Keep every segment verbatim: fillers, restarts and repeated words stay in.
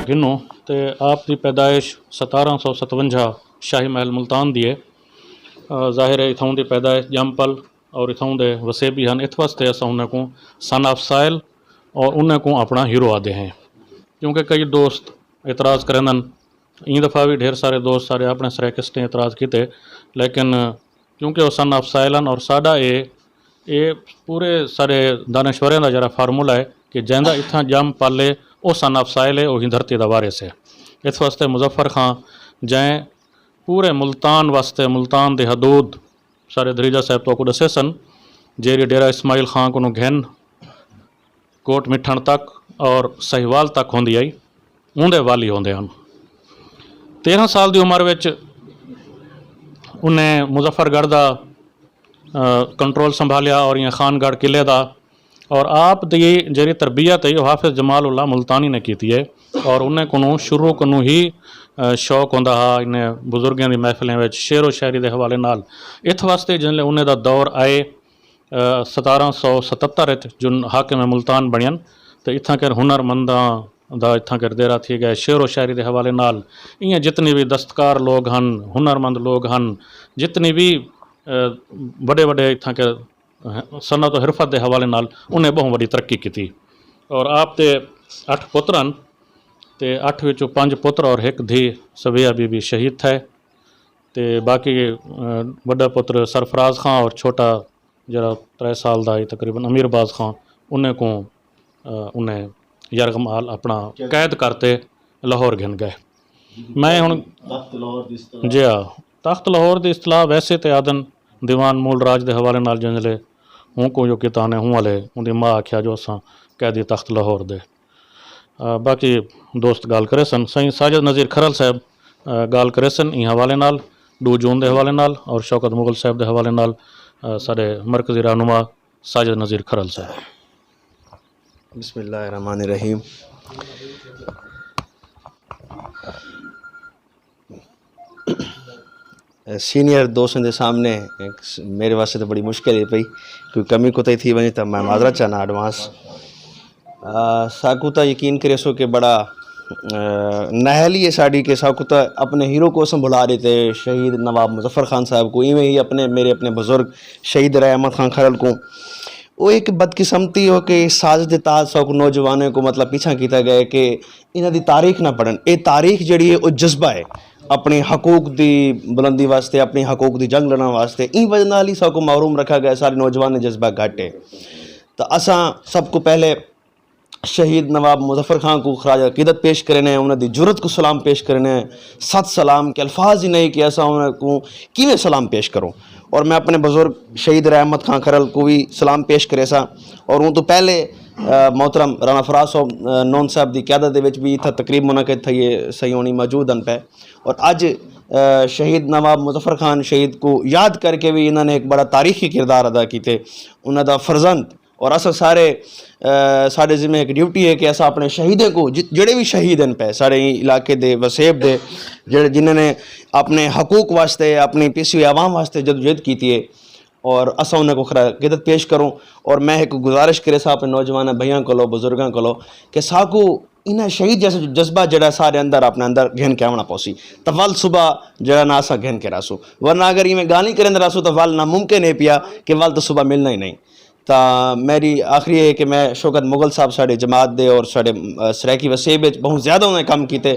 گھنوں تے آپ دی پیدائش ستارہ سو ستونجا شاہی محل ملتان دی ہے۔ ظاہر ہے اتھاؤں دی پیدائش ڄم پل اور اتھاؤں دے وسیبی ہن، ات واسطے اساں انہیں کوں سن آف سائل اور انہیں کوں اپنا ہیرو آدھے ہیں، کیونکہ کئی دوست اعتراض کریندن۔ ایں دفعہ بھی ڈھیر سارے دوست سارے اپنے سرائیکسٹیں اعتراض کیتے، لیکن کیونکہ وہ سن آف سائل ہن اور ساڈا اے اے پورے سارے دانشوریں دا جڑا فارمولا ہے کہ جیندا اتھاں ڄم پل ہے، او سن آف سائل ہے، اوہی دھرتی دا وارث ہے۔ اس واسطے مظفر خان جئیں پورے ملتان واسطے، ملتان دے حدود سارے دھریجہ صاحب تو کو ݙسے سن، جیڑھی ڈیرہ اسماعیل خان کنوں گھن کوٹ مٹھݨ تک اور سہیوال تک ہوندی آئی، اوندے والی ہوندے ہن۔ تیرہ سال دی عمر وچ انہیں مظفر گڑھ دا کنٹرول سنبھالیا اور یہ خان گڑھ قلعے دا اور آپ دی جیڑھی تربیت ہے وہ حافظ جمال اللہ ملتانی نے کیتی ہے۔ اور انہیں کنوں شروع کنوں ہی شوق ہوندا ہا انہیں بزرگیں دی محفلیں وچ شعر و شاعری دے حوالے نال۔ ات واسطے جن لے انہیں دا دور آئے ستارہ سو ستتر وچ جن حاکم ملتان بنین تے اتھاں کر ہنر منداں دا اتھاں کر دیرہ تھی گئے شعر و شاعری دے حوالے نال۔ ایاں جتنی بھی دستکار لوگ ہن، ہنر مند لوگ ہن، جتنی بھی وڈے وڈے اتھاں کر صنعت و حرفت دے حوالے نال انہیں بہوں وڈی ترقی کیتی۔ اور آپ دے اٹھ پتر ہن تے اٹھ وچوں پنج پتر اور ہک دھی صبیحہ بی بی شہید تھئے تے باقی وڈا پتر سرفراز خان اور چھوٹا جڑا ترے سال دا ہئی تقریبا امیر باز خان، انہیں کوں انہیں یرغمال اپنا قید کر تے لاہور گھن گئے۔ میں ہن جی ہا تخت لاہور دی اصطلاح ویسے تے آدن دیوان مول راج دے حوالے نال جنجلے ہوں کوں جو کیتا نے ہوں والے اوندی ماں آکھیا جو اساں قیدی تخت لاہور دے۔ باقی دوست گال کرے سن سائیں ساجد نذیر کھرل صاحب گال کرے سن ایں حوالے نال ڈو جون دے حوالے نال اور شوکت مغل صاحب دے حوالے نال سارے مرکزی رہنما ساجد نذیر کھرل صاحب۔ بسم اللہ الرحمن الرحیم۔ سینئر دوستوں دے سامنے میرے واسطے تو بڑی مشکل ہے پئی، کوئی کمی کوتاہی تھی ونجے تو میں معذرت چاہنا ایڈوانس۔ ساکو تو یقین کرے سو کہ بڑا نہلی ہے ساڑی کہ ساکو تو اپنے ہیرو کو اسم بھلا دیتے، شہید نواب مظفر خان صاحب کو، ایویں ہی اپنے میرے اپنے بزرگ شہید رائے احمد خان کھرل کو۔ وہ ایک بدقسمتی ہو کہ سازش دے تحت ساکو نوجوانوں کو مطلب پیچھا کیتا گیا کہ انہاں دی تاریخ نہ پڑھن۔ اے تاریخ جیڑھی ہے او جذبہ ہے اپݨی حقوق دی بلندی واسطے، اپݨی حقوق دی جنگ لڑݨ واسطے۔ ایں وجہ نال ہی ساکوں محروم رکھا ڳئے، ساݙے نوجوانیں جذبہ گھٹ ہے۔ تاں اساں سب کوں پہلے شہید نواب مظفر خان کوں خراج عقیدت پیش کرینے ہیں، انہاں دی جرات کوں سلام پیش کرینے ہیں۔ ست سلام کے الفاظ ہی نہیں کہ اساں انہاں کوں کیویں سلام پیش کروں۔ اور میں اپݨے بزرگ شہید رحمت خان کھرل کوں وی سلام پیش کریساں۔ اور اوں توں پہلے محترم رانا فراز صاحب نون صاحب دی قیادت دے وچ وی اتھاں تقریب منعقد تھئی ہے، سئیں ہونی موجود ہن پئے۔ اور اڄ شہید نواب مظفر خان شہید کوں یاد کر کے وی انہاں نے ہک بڑا تاریخی کردار ادا کیتے۔ انہاں دا فرزند اور اساں سارے ساݙے ذمے ہک ڈیوٹی ہے کہ اساں اپݨے شہیدیں کوں جڑے وی شہید ہن پئے ساݙے ایں علاقے دے وسیب دے جڑے جنہاں نے اپݨے حقوق واسطے اپݨی پیسی ہوئی عوام واسطے جدوجہد کیتی ہے اور اساں انہاں کوں خراج عقیدت پیش کروں۔ اور میں ہک گزارش کریساں اپݨے نوجوان بھائیاں کولو بزرگاں کولو کہ ساکوں انہاں شہید جیسا جذبہ جڑا ساݙے اندر اپݨے اندر گھن کے آوݨا پوسی تاں ول صبح جڑا نا اساں گھن کے رہسوں، ورنہ اگر ایویں ڳالھیں کریندے رہسوں تاں ول ناممکن ہے پیا کہ ول تاں صبح ملݨا ہی نہیں۔ تاں میݙی آخری ہے کہ میں شوکت مغل صاحب ساݙے جماعت دے اور ساݙے سرائیکی وسیب وچ بہت زیادہ انہاں نے کم کیتے۔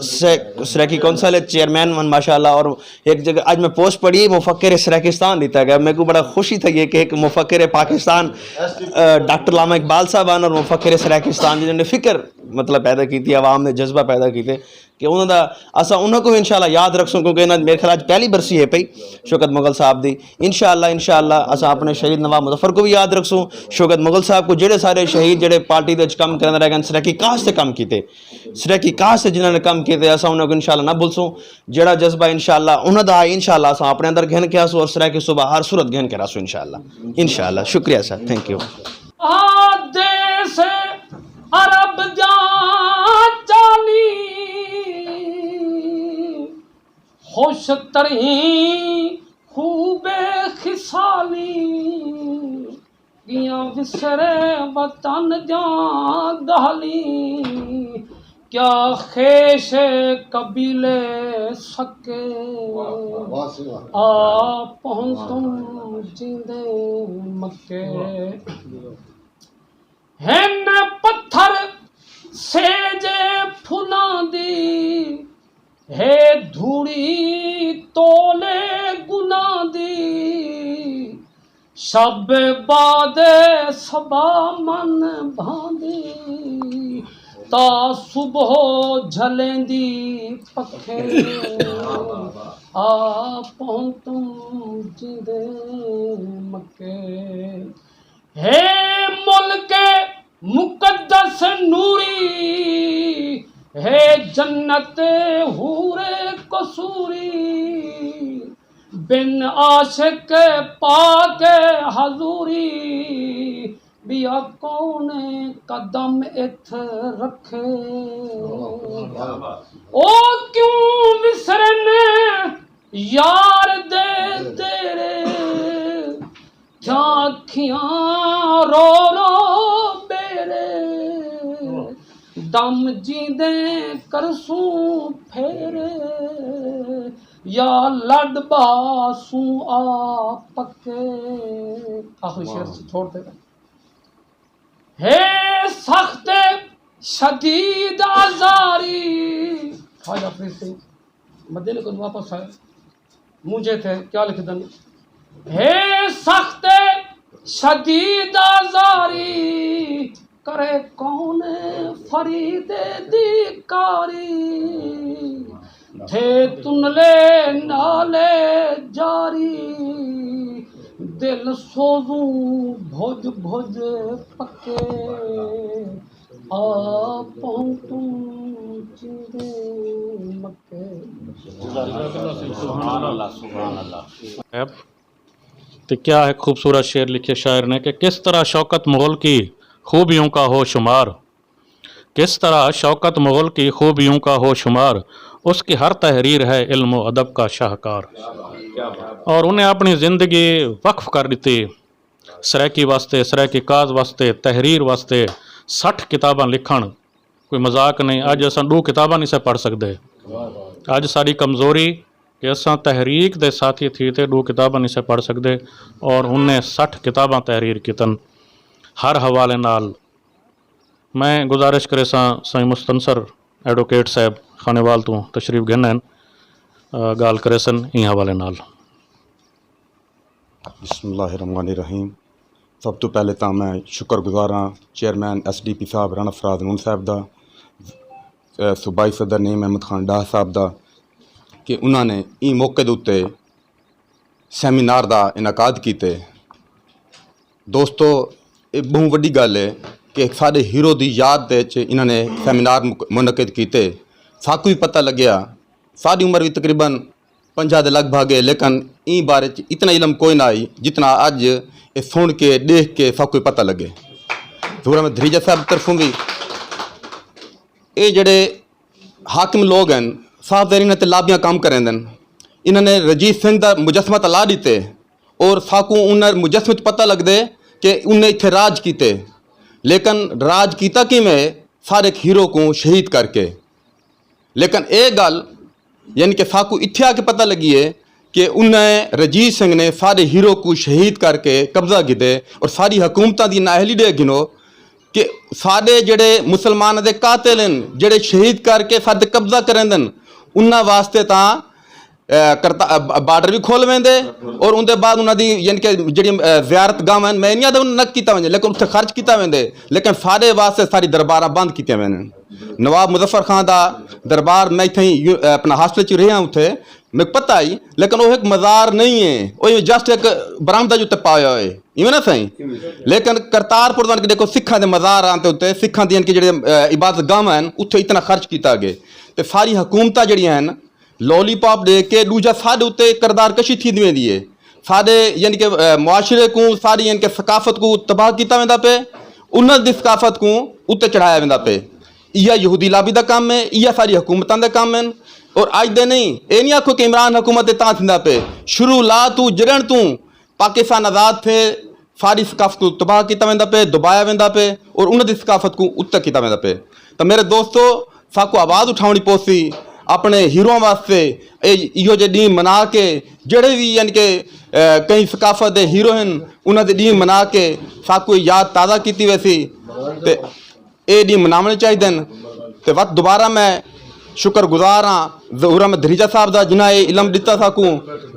سرائیکی کونسل دے چیئرمین ہن ماشاء اللہ۔ اور ہک جگہ اڄ میں پوسٹ پڑھی مفکر سرائیکستان ݙتا ڳیا، میکوں بڑا خوشی تھئی ہے کہ ہک مفکر پاکستان ڈاکٹر علامہ اقبال صاحب ہن اور مفکر سرائیکستان جنہاں نے فکر مطلب پیدا کیتی، عوام دے جذبہ پیدا کیتے۔ کہ انہاں دا اساں انہاں کوں وی انشاءاللہ یاد رکھسوں کیونکہ انہاں میرے خیال اچ پہلی برسی ہے پئی شوکت مغل صاحب دی۔ انشاءاللہ انشاءاللہ اساں اپݨے شہید نواب مظفر کوں وی یاد رکھسوں۔ شوکت مغل صاحب کوں جیڑھے سارے شہید جیڑھے پارٹی دے وچ کم کریندے رہ ڳئے ہن سرائیکی کاسٹ تے کم کیتے، سرائیکی کاسٹ تے جنہاں نے کم کیتے اساں انہاں کوں انشاءاللہ نہ بھلسوں۔ جیڑھا جذبہ انشاءاللہ انہاں دا ہے انشاءاللہ اساں اپݨے اندر گھن کے آسوں اور سرائیکی صوبہ ہر صورت گھن کے رہسوں انشاءاللہ۔ انشاءاللہ شکریہ سر، تھینک یو۔ آدیس عرب دیاں چالی خوش تریں خوب خصالی ڳیاں وسرے وطن دیاں ڳالھیں کیا خیش قبیلے سکے، آ پہنتم جیندے مکے۔ ہن پتھر سیجے پھلاں دی، ہے دھوڑی تولے گناہ دی۔ شب بعد صبا من بھاندی، تا صبح جھلیندی پکھے۔ آ پہنتم جیندے مکے۔ ہے ملک مقدس نوری، ہے جنت حور قصوری۔ بن عاشق پاک حضوری، ٻیا کون قدم اتھ رکھے۔ او کیوں وسرن یار دے تیرے، تھیاں اکھیاں رو رو ٻیرے، دم جیندے کرسوں پھیرے، یا لݙ ٻاسوں آ پکے۔ آخری شعر چھوڑ تے۔ ہے سخت شدید آزاری۔ خواجہ فرید سنگھ مدینے کوں واپس آئے، مونجھے تھے کیا لکھدن؟ ہے سخت شدید آزاری، کرے کون فرید دی کاری۔ تھے تنلے نالے جاری، دل سوزوں بھج بھج پکے۔ آ پہنتوں جیندے مکے۔ سبحان اللہ، سبحان اللہ۔ تے کیا ہک خوبصورت شعر لکھے شاعر نے کہ کس طرح شوکت مغل کی خوبیوں کا ہو شمار، کس طرح شوکت مغل کی خوبیوں کا ہو شمار، اس کی ہر تحریر ہے علم و ادب کا شاہکار۔ اور انہیں اپنی زندگی وقف کر ݙتی سرائیکی واسطے، سرائیکی کاز واسطے، تحریر واسطے۔ سٹھ کتاباں لکھݨ کوئی مذاق نہیں۔ اڄ اساں ݙو کتاباں نہیں سے پڑھ سڳدے۔ اڄ ساݙی کمزوری کہ اساں تحریک دے ساتھی تھی تے ݙو کتاباں نہیں سے پڑھ سڳدے، اور انہیں سٹھ کتاباں تحریر کیتن ہر حوالے نال۔ میں گزارش کریساں سائیں مستنصر ایڈووکیٹ صاحب خانیوال توں تشریف گھن ہن، آ، ڳالھ کریسن ایں حوالے نال۔ بسم اللہ الرحمن الرحیم۔ سب توں پہلے تاں میں شکر گزار ہاں چیئرمین ایس ڈی پی صاحب رانا فراز نون صاحب دا، اے، صوبائی صدر نعیم احمد خان ڈاہ صاحب دا کہ انہاں نے ایں موقع دے اتے سیمینار دا انعقاد کیتے۔ دوستو، اے ٻہوں وݙی ڳالھ ہے کہ ساݙے ہیرو دی یاد دے وچ انہاں نے سیمینار مک-، منعقد کیتے۔ ساکوں وی پتہ لڳیا، ساݙی عمر وی تقریباً پنجاہ دے لڳ بھڳ ہے، لیکن ایں بارے چ اتنا علم کوئی نہ ہئی جتنا اڄ اے سݨ کے، ݙیکھ کے ساکوں پتہ لڳے۔ ظہور احمد دھریجہ صاحب دی طرفوں وی اے جیڑھے حاکم لوگ ہن، صاحب دے انہاں تے لابیاں کم کریندن۔ انہاں نے رجیت سنگھ دا مجسمہ تاں لا ݙتے اور ساکوں انہاں مجسمے چ پتہ لڳدے کہ انہیں اتھے راج کیتے، لیکن راج کیتا کیویں؟ ساݙے ہک ہیرو کوں شہید کر کے۔ لیکن اے ڳالھ یعنی کہ ساکوں اتھے آ کے پتہ لڳی ہے کہ انہیں رجیت سنگھ نے ساݙے ہیرو کوں شہید کر کے قبضہ گھدے اور ساݙی حکومتاں دی نااہلی ݙے گھنو کہ ساݙے جیڑھے مسلماناں دے قاتل ہن، جیڑھے شہید کر کے ساݙے تے قبضہ کریندن، انہاں واسطے تاں، اے، کرتا-، اے، بارڈر وی کھول ویندے اور اوندے بعد انہاں دی یعنی کہ جیڑھی، اے، زیارت گاہواں ہن، میں نہیں آہدا انہاں نہ کیتا ونڄے، لیکن اتھے خرچ کیتا ویندے، لیکن ساݙے واسطے ساری درباراں بند کیتیاں ویندن۔ نواب مظفر خان دا دربار میں اتھے ہی یو-، اپنا ہاسٹل چ رہیا اتھے، میکوں پتہ ہئی، لیکن او ہک مزار نہیں ہے، او ایویں جسٹ ہک برآمدہ جو تے پایا ہوئے، ایویں نہ سائیں؟ لیکن کرتارپور ونڄ کے ݙیکھو سکھاں دے مزار آن تے اتے سکھاں دیاں کہ جڑے، اے، عبادت گاہواں ہن، اتھے اتنا خرچ کیتا گئے۔ تے ساری حکومتاں جڑیاں ہن، لالی پاپ ݙے کے ݙوجھا ساݙے اتے کردار کشی تھیندی ویندی ہے۔ ساݙے یعنی کہ، اے، معاشرے کوں، ساݙی یعنی کہ ثقافت کوں تباہ کیتا ویندا پئے، انہاں دی ثقافت کوں اتے چڑھایا ویندا پئے۔ ایہا یہودی لابی دا کم ہے، ایہا ساݙی حکومتاں دے کم ہن۔ اور اڄ دے نہیں، اے نہیں آکھو کہ عمران حکومت دے تاں تھیندا پئے۔ شروع لا توں جݙݨ توں پاکستان آزاد تھئے، ساݙی ثقافت کوں تباہ کیتا ویندا پئے، دبایا ویندا پئے اور انہاں دی ثقافت کوں اتے کیتا ویندا پئے۔ تاں میرے دوستو، ساکوں آواز اٹھاوݨی پوسی اپݨے ہیروئیں واسطے۔ اے ایہو جے ݙینہہ منا کے جیڑھے وی یعنی کہ کہیں ثقافت دے ہیرو ہن انہاں دے ݙینہہ منا کے ساکوں یاد تازہ کیتی ویسی۔ تے اے ݙینہہ مناوݨے چاہیدن۔ تے وت دوبارہ میں شکر گزار ہاں ظہور احمد دھریجہ صاحب دا جنہاں اے علم ݙتا ساکوں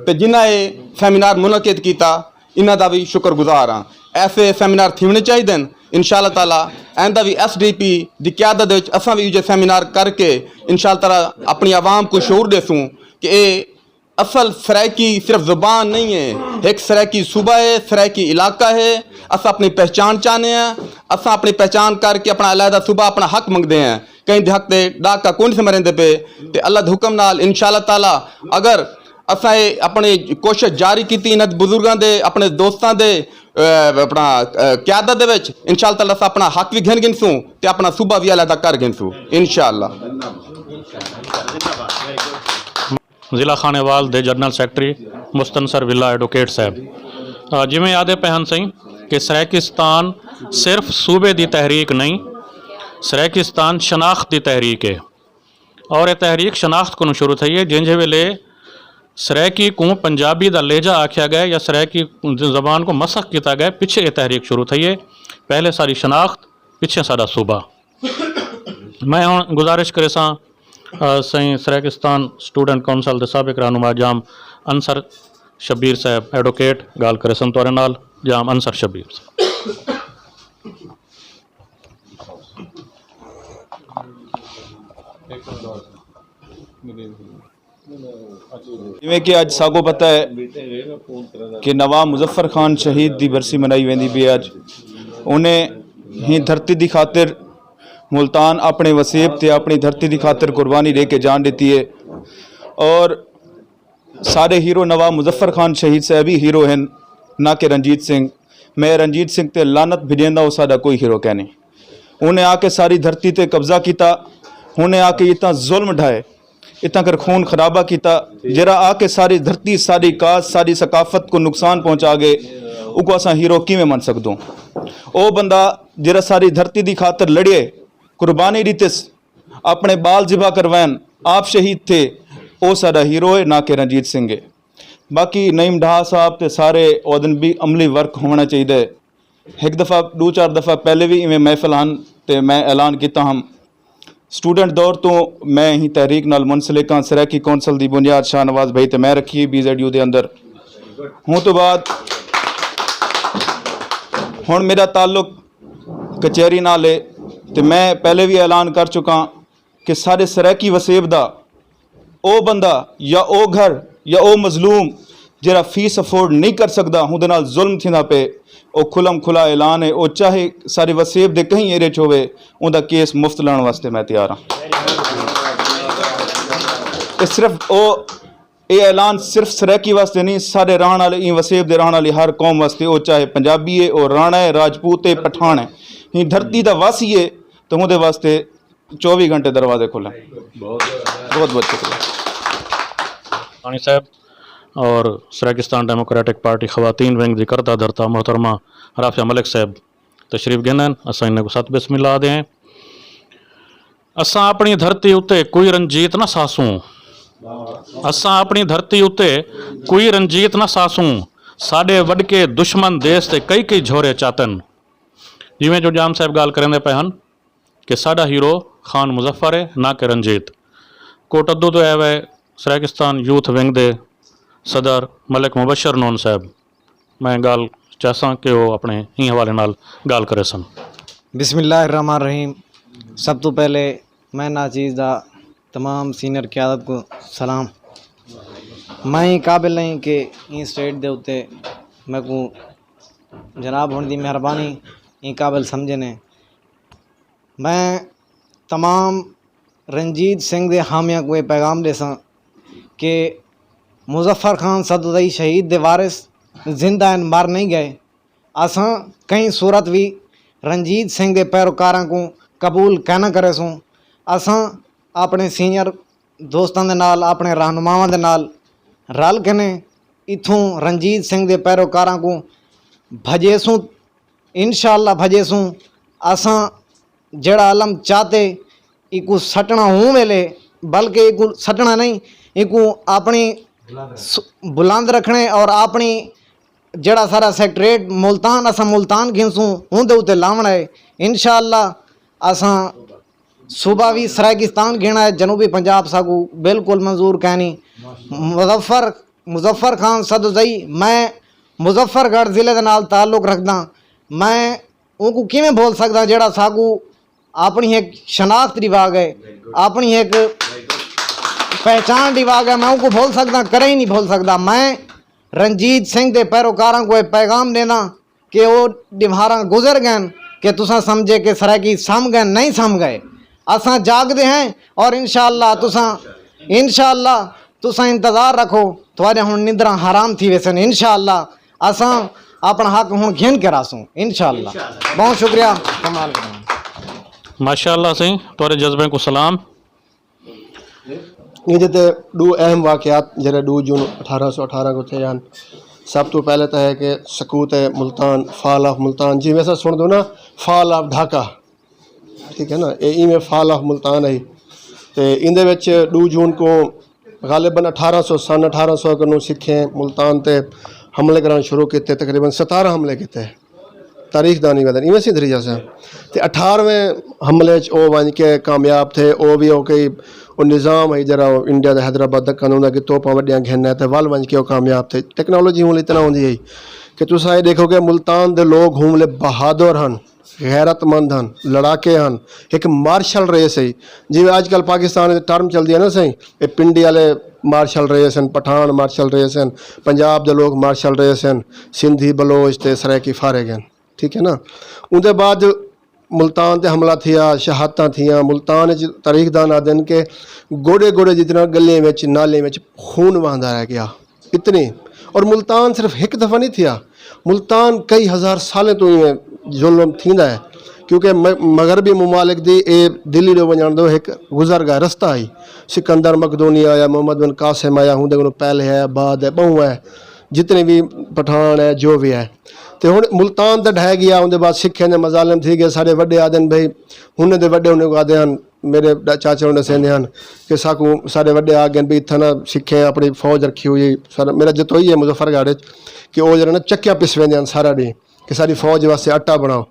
تے جنہاں اے سیمینار منعقد کیتا۔ انہاں دا وی شکر گزار ہاں۔ ایسے سیمینار تھیوݨے چاہیدن۔ انشاءاللہ تعالی آئندہ وی ایس ڈی پی دی قیادت وچ اساں وی ایجھے سیمینار کر کے انشاءاللہ تعالی اپݨی عوام کوں شعور ݙیسوں کہ اے اصل سرائیکی صرف زبان نہیں ہے، ہک سرائیکی صوبہ ہے، سرائیکی علاقہ ہے۔ اساں اپݨی پہچان چاہنے ہیں۔ اساں اپݨی پہچان کر کے اپݨا علیحدہ صوبہ اپݨا حق منگدے ہیں۔ کہیں دے حق تے ݙاکا کون سے مریندے پے۔ تے اللہ دے حکم نال انشاءاللہ تعالی اگر اساں اے اپݨی کوشش جاری کیتی انہاں دے بزرگاں دے اپݨے دوستاں دے اپݨا قیادت دے وچ انشاءاللہ تعالی اساں اپݨا حق وی گھن گھنسوں تے اپݨا صوبہ وی علیحدہ کر گھنسوں انشاءاللہ۔ ضلع خانیوال دے جنرل سیکرٹری مستنصر ولا ایڈوکیٹ صاحب جیویں آدھے پئے ہن سئیں کہ سرائیکستان صرف صوبے دی تحریک نئیں، سرائیکستان شناخت دی تحریک ہے۔ اور اے تحریک شناخت کنوں شروع تھئی ہے جینجھے ویلے سرائیکی کوں پنجابی دا لہجہ آکھیا گئے یا سرائیکی زبان کوں مسخ کیتا گئے پچھے اے تحریک شروع تھئی ہے۔ پہلے ساڈی شناخت پچھے ساڈا صوبہ۔ میں ہݨ گزارش کریساں سئیں سرائیکستان سٹوڈنٹ کونسل دے سابق رہنما جام انصر شبیر صاحب ایڈوکیٹ ڳالھ کریسن تہاݙے نال۔ جام انصر شبیر صاحب۔ جیویں کہ اج ساکوں پتہ ہے کہ نواب مظفر خان شہید دی برسی منائی ویندی پئی اج انہیں ہی دھرتی دی خاطر ملتان اپنے وسیب تے اپنی دھرتی دی خاطر قربانی دے کے جان دیتی ہے اور سارے ہیرو نواب مظفر خان شہید صاحب ہی ہیرو ہیں نہ کہ رنجیت سنگھ۔ میں رنجیت سنگھ تے لعنت بھجیندا او ساڈا کوئی ہیرو کینی۔ انہیں آ کے ساری دھرتی تے قبضہ کیتا۔ انہیں آ کے اتنا ظلم ڈھائے۔ اتنا کر خون خرابہ کیتا۔ جیرا آ کے ساری دھرتی ساری کاس ساری ثقافت کو نقصان پہنچا گئے۔ اکو اساں ہیرو کیویں من سکدوں۔ او بندہ جیرا ساری دھرتی دی خاطر لڑیے۔ قربانی ڈیتس۔ اپنے بال ذبح کروین۔ آپ شہید تھے۔ او ساڈا ہیرو ہے نہ کہ رنجیت سنگھ ہے۔ باقی نعیم ڈھا صاحب تے سارے اودن بھی عملی ورک ہونا چاہیے۔ ہک دفعہ ڈو چار دفعہ پہلے وی ایویں محفل ہن تے میں اعلان کیتا ہم۔ سٹوڈنٹ دور توں میں ہی تحریک نال منسلک ہاں۔ سرائیکی کونسل دی بنیاد شاہ نواز بھائی تے میں رکھی بی زیڈ یو دے اندر۔ ہوں تو بعد ہن میرا تعلق کچہری نال ہے تے میں پہلے وی اعلان کر چکا ہاں کہ سارے سرائیکی وسیب دا او بندہ یا او گھر یا او مظلوم جیرھا فیس افورڈ نئیں کر سگدا ہوندے نال ظلم تھیندا پئے او کھلم کھلا اعلان اے او چاہے ساڈے وسیب دے کہیں ایرے اچ ہووے اوندا کیس مفت لڑن واسطے میں تیار ہاں۔ اے صرف او اے اعلان صرف سرائیکی واسطے نئیں ساڈے رہنڑ آلے ایں وسیب دے رہنڑ آلی ہر قوم واسطے او چاہے پنجابی اے او رانا اے راجپوت اے پٹھان اے ایں دھرتی دا واسی اے تے ہوندے واسطے چووی گھنٹے دروازے کھلن۔ بہت بہت شکریہ۔ ثانی صاحب اور سرائیکستان ڈیموکریٹک پارٹی خواتین ونگ دی کردہ دھرتا محترمہ رافعہ ملک صاحب تشریف گھن ہن، اساں انہاں کوں ست بسم اللہ آدھے ہیں۔ اساں اپنی دھرتی اتے کوئی رنجیت نہ سہسوں۔ اساں اپنی دھرتی اتے کوئی رنجیت نہ سہسوں۔ ساڈے وڈکے دشمن دیس تے کئی کئی جھورے چاتن۔ جیویں جو جام صاحب گالھ کریندے پئے ہن۔ کہ ساڈا ہیرو خان مظفر ہے نہ کہ رنجیت۔ کوٹدو توں آئے ہوئے سرائیکستان یوتھ ونگ دے صدر ملک مبشر نون صاحب میں گالھ چاہساں کہ او اپنے ایں حوالے نال گالھ کریسن۔ بسم اللہ الرحمن الرحیم۔ سب توں پہلے میں ناچیز دا تمام سینئر قیادت کوں سلام۔ میں ایں قابل نہیں کہ ایں سٹیج دے اتے میکوں جناب ہن دی مہربانی ایں قابل سمجھے نے۔ میں تمام رنجیت سنگھ دے حامیاں کوں اے پیغام ڈیساں کہ مظفر خان سدوزئی شہید دے وارث زندہ ہن مر نئیں گئے۔ اساں کہیں صورت وی رنجیت سنگھ دے پیروکاراں کوں قبول کائناں کریسوں۔ اساں اپنڑے سینئر دوستاں دے نال اپنڑے رہنماواں دے نال رل کنیں اتھوں رنجیت سنگھ دے پیروکاراں کوں بھجیسوں انشاءاللہ بھجیسوں اساں جیڑھا علم چاتے ایکوں سٹنا ہوں ویلے، بلکہ ایکوں سٹنا نہیں، ایکوں اپݨی س- بلند رکھݨے اور اپݨی جیڑھا سارا سیکٹریٹ ملتان، اساں ملتان گھنسوں، اوندے اتے لاوݨا ہے۔ انشاءاللہ اساں صوبہ وی سرائیکستان گھنݨا ہے، جنوبی پنجاب ساکوں بالکل منظور کائنی۔ مظفر مظفر خان سدوزئی، میں مظفر گڑھ ضلع دے نال تعلق رکھداں۔ میں اونکوں کیویں بھل سڳداں جیڑھا ساکوں اپݨی ہک شناخت ݙیوا ڳئے، اپݨی ہک پہچان ݙیوا ڳئے، میں اونکوں بھل سڳداں؟ کریں ہی نہیں بھل سڳدا۔ میں رنجیت سنگھ دے پیروکاراں کوں اے پیغام ݙینداں کہ او ݙیہاڑاں گزر ڳئن کہ تساں سمجھے کہ سرائیکی سم ڳئن، نہیں سم ڳئے۔ اساں جاڳدے ہیں اور انشاءاللہ تساں، انشاءاللہ تساں انتظار رکھو، تہاݙے ہݨ نندراں حرام تھی ویسن۔ انشاءاللہ اساں اپݨا حق ہݨ گھن کے رہسوں، انشاءاللہ۔ بہت شکریہ، کمال کریں۔ ماشاء اللہ سائیں، تہاݙے جذبیں کوں سلام۔ ایندے تے ݙو اہم واقعات جیڑھے ݙو جون اٹھارہ سو اٹھارہ کوں تھئے ہن۔ سب توں پہلے تاں ہے کہ سقوط ملتان، فال آف ملتان، جیویں اساں سݨدوں نا، فال آف ڈھاکہ، ٹھیک ہے نا، اے ایویں فال آف ملتان ہئی۔ تے ایندے وچ ݙو جون کوں غالباً اٹھارہ سو، سن اٹھارہ سو کنوں سکھیں ملتان تے حملے کرݨ شروع کیتے، تقریباً ستارہ حملے کیتے۔ تاریخ دان ہی ودن ایویں سی دھری جاسے۔ تے اٹھارہویں حملے اچ او ونڄ کے کامیاب تھئے۔ او وی او کئی او نظام ہئی جیڑھا او انڈیا دے حیدرآباد دکن ہوندا کہ توپاں وݙیاں گھن آئے تے ول ونڄ کے او کامیاب تھئے۔ ٹیکنالوجی ہوں اتنا ہوندی ہئی کہ تساں اے ݙیکھو کہ ملتان دے لوگ ہوں ویلے بہادر ہن، غیرت مند ہن، لڑاکے ہن، ہک مارشل ریس ہئی۔ جیویں اڄ کل پاکستان اچ ٹرم چلدی ہے نا سائیں، اے پنڈی آلے مارشل ریس ہن، پٹھان مارشل ریس ہن، پنجاب دے لوگ مارشل ریس ہن، سندھی بلوچ تے سرائیکی فارغ ہن۔ ٹھیک ہے نا۔ اوندے بعد ملتان تے حملہ تھیا، شہادتاں تھیاں۔ ملتان اچ تاریخ دان آہدن کہ گوڑے گوڑے جتنا گلیاں وچ نالیاں وچ خون وہندا رہ گیا، اتنی۔ اور ملتان صرف ہک دفعہ نہیں تھیا، ملتان کئی ہزار سالیں توں ایویں ظلم تھیندا ہے، کیونکہ مغربی ممالک دی اے دلی ݙو ونڄݨ دو ہک گزر گئے رستہ ہئی۔ سکندر مقدونی آیا، محمد بن قاسم آیا، ہوندے کنوں پہلے آیا، بعد ہے، ٻہوں ہے، جتنے وی پٹھان ہے، جو وی ہے۔ تے ہݨ ملتان تاں ڈھہہ ڳیا، اوندے بعد سکھیں دے مظالم تھی ڳئے۔ ساݙے وݙے آہدن بھئی، ہݨ دے وݙے انہیں کوں آہدے ہن، میݙے چاچے ہݨ ݙسیندے ہن کہ ساکوں ساݙے وݙے آکھ ڳئن بھئی اتھاں نہ سکھیں اپݨی فوج رکھی ہوئی ہے۔ میݙا جتوئی ہے مظفر گڑھ اچ، کہ او جیڑھے نا چکیاں پسویندے ہن سارا ݙینہہ کہ ساݙی فوج واسطے اٹا بݨاؤ،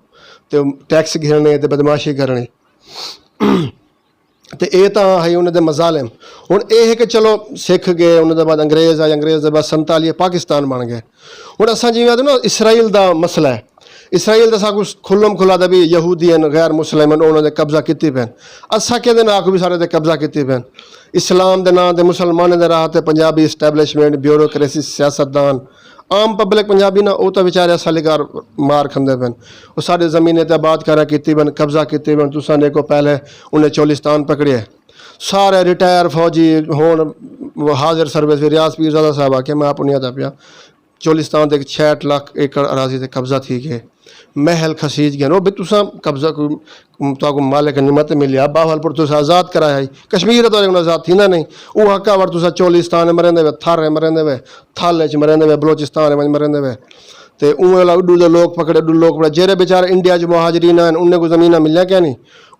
تے ٹیکس گھرݨے تے بدمعاشی کرݨی۔ تے اے تاں ہئی انہاں دے مظالم۔ ہݨ اے ہے کہ چلو سکھ ڳئے، انہاں دے بعد انگریز آئے، انگریز دے بعد سنتالیہ پاکستان بݨ ڳئے۔ ہݨ اساں جیویں آہدے نا اسرائیل دا مسئلہ ہے، اسرائیل دا ساکوں کھلم کھلا دا بھئی یہودی ہن، غیر مسلم ہن، انہاں نے قبضہ کیتی پئن۔ اساں کیندے ناں آکھوں بھئی سارے تے قبضہ کیتی پئن؟ اسلام دے ناں تے مسلمانیں دے راہ تے پنجابی اسٹیبلشمنٹ، بیوروکریسی، سیاست دان، عام پبلک پنجابی نہ، او تاں وچارے اساں لے کر مار کھندے پئن۔ او ساݙے زمینیں تے آباد کاریاں کیتی پئن، قبضہ کیتی پئن۔ تساں ݙیکھو پہلے انہیں چولستان پکڑیے، سارے ریٹائر فوجی ہون حاضر سروس وی ریاض پیرزادہ صاحب آکھے میں آپ انہیں آہدا پیا، چولستان دے چھیہٹھ لاکھ ایکڑ اراضی تے قبضہ تھی ڳئے، محل کھسیج ڳئن۔ او بھئی تساں قبضہ کوئی تہاکوں مالک نعمت ملیا، بہاول پور تساں آزاد کرایا ہئی، کشمیر تہاݙے کوں آزاد تھیندا نہیں۔ او حقا وٹ تساں چولستان مریندے وے، تھر مریندے وے، تھل اچ مریندے وے، بلوچستان وچ مریندے وے۔ تے اوں ویلا اڈو دے لوک پکڑے، اڈو لوک پکڑے، جیڑھے بیچارے انڈیا اچ مہاجرین ہن، انہیں کوں زمیناں ملیاں کائنی،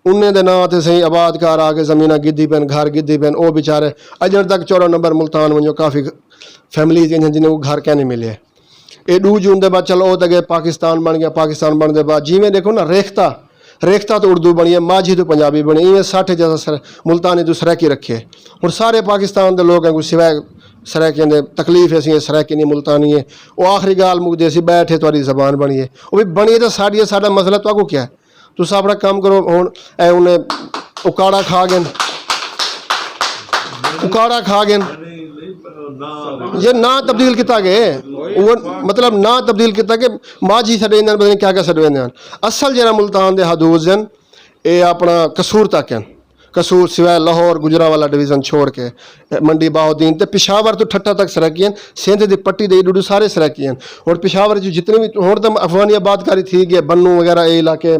انہیں دے ناں تے سئیں آباد کار آ کے زمیناں گھدی پئن، گھر گھدی پئن۔ او بیچارے اڄݨ تک چوݙاں نمبر ملتان ونڄو، کافی فیملیز انہاں جنہیں کوں گھر کائنی ملے۔ اے ݙو جون دے بعد چلو او تے ڳئے پاکستان بݨ ڳیا، پاکستان بݨ دے بعد جیویں ݙیکھو نا ریختہ، ریختہ تاں اردو بݨی ہے، ماجھی توں پنجابی بݨی، ایویں سٹھ اچ اساں سر ملتانی توں سرائیکی رکھے۔ ہݨ سارے پاکستان دے لوکاں کوں سوائے سرائیکیں دے تکلیف ہے، سئیں سرائیکی نی ملتانی ہے۔ او آخری ڳالھ مکدی ہے، سئیں ٻیٹھے تہاݙی زبان بݨی ہے۔ او وی بݨی ہے تاں ساݙی ہے، ساݙا مسئلہ تہاکوں کیا ہے؟ تساں اپݨا کم کرو۔ ہݨ اے انہیں اکاڑا کھا ڳئن، اکاڑا کھا ڳئن۔ یہ ناں تبدیل کیتا ڳئے، مطلب ناں تبدیل کیتا کہ ماجھی سݙیندے ہن، پتہ نہیں کیا کیا سݙویندے ہن۔ اصل جیڑھا ملتان دے حدود ہن، اے اپݨا قصور تک ہن۔ قصور سوائے لاہور، گوجرانوالہ ڈویژن چھوڑ کے، منڈی بہاؤالدین تے پشاور توں ٹھٹہ تک سرائیکی ہن۔ سندھ دی پٹی دے ڈوڈو سارے سرائیکی ہن۔ ہݨ پشاور جو جتنے بھی، ہݨ تاں افغانی آباد کاری تھی ڳئے، بنوں وغیرہ اے علاقے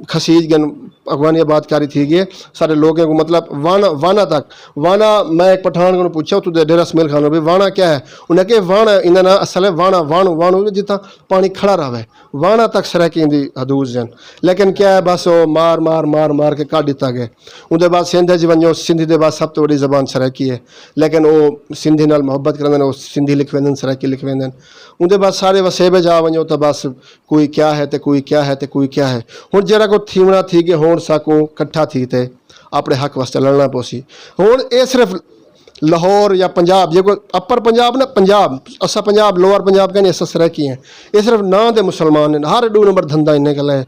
کھسیج ڳئن، اڳواݨی آباد کاری تھی ڳئی ہے۔ سارے لوکیں کوں مطلب واݨا، واݨا تک، واݨا میں ہک پٹھان کوں پچھیا اتھوں دے ڈیرہ اسماعیل خان نوں بھئی واݨا کیا ہے؟ انہاں کہا واݨا ایندا ناں اصل ہے واݨا، واݨو، واݨو جتھاں پاݨی کھڑا رہوے۔ واݨا تک سرائیکی دی حدود ہن۔ لیکن کیا ہے بس او مار، مار، مار، مار کے کڈھ ݙتا ڳئے۔ اوندے بعد سندھ اچ ونڄو، سندھی دے بعد سب توں وݙی زبان سرائیکی ہے۔ لیکن او سندھی نال محبت کریندن، او سندھی لکھویندن، سرائیکی لکھویندن۔ اوندے بعد سارے وسیبے جا ونڄو تاں بس کوئی کیا ہے تے کوئی کیا ہے تے کوئی کیا ہے۔ ہݨ جیڑھا کوئی تھیوݨا تھی ڳئے، ہݨ ساکوں کٹھا تھی تے اپݨے حق واسطے لڑݨا پوسی۔ ہݨ اے صرف لاہور یا پنجاب، جے کوئی اپر پنجاب نہ پنجاب، اساں پنجاب، لوور پنجاب کہیں، اساں سرائیکی ہیں۔ اے صرف ناں دے مسلمان ہن، ہر ݙو نمبر دھندا انہیں کول ہے۔